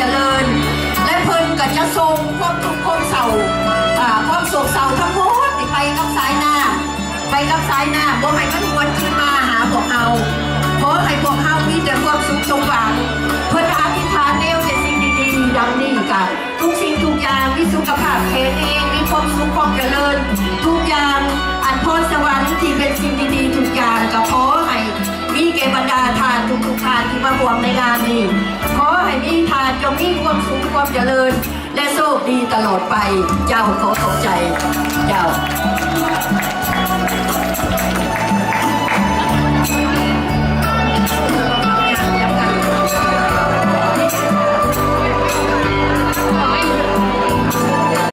ຈະເລີນ ແລະເພິ່ນກໍຈະສົ່ງຄວາມທຸກຄວາມເສົ້າ ອາ ຄວາມໂສກເສົ້າທັງໝົດນີ້ໄປກັບສາຍນ້ຳ ໄປກັບສາຍນ້ຳ ບໍ່ໃຫ້ມັນຫວນຄືນມາຫາພວກເຮົາ. ຂໍໃຫ້ພວກເຮົາມີແຕ່ຄວາມສຸກສົມຫວັງ. ເພິ່ນອະທິຖານແນວແຕ່ສິ່ງດີໆ ດັ່ງນີ້ກະ ທຸກສິ່ງທຸກຢ່າງ ມີສຸຂະພາບແຂງແຮງ ມີຄວາມສຸກຄວາມຈະເລີນ ທຸກຢ່າງ ອັນພອນສະຫວັນທີ່ເປັນສິ່ງດີໆ ທຸກຢ່າງ ກໍຂໍໃຫ້ມີແກ່ບັນດາທ່ານທຸກໆທ່ານທີ່ມາຮ່ວມໃນງານນີ້. ຂໍໃຫ້ມີທ່ານຈົ່ງມີຄວາມສຸກຄວາມຈະເລີນ ແລະໂຊກດີຕະຫຼອດໄປ. ເຈົ້າ ຂໍຂອບໃຈ. ເຈົ້າ.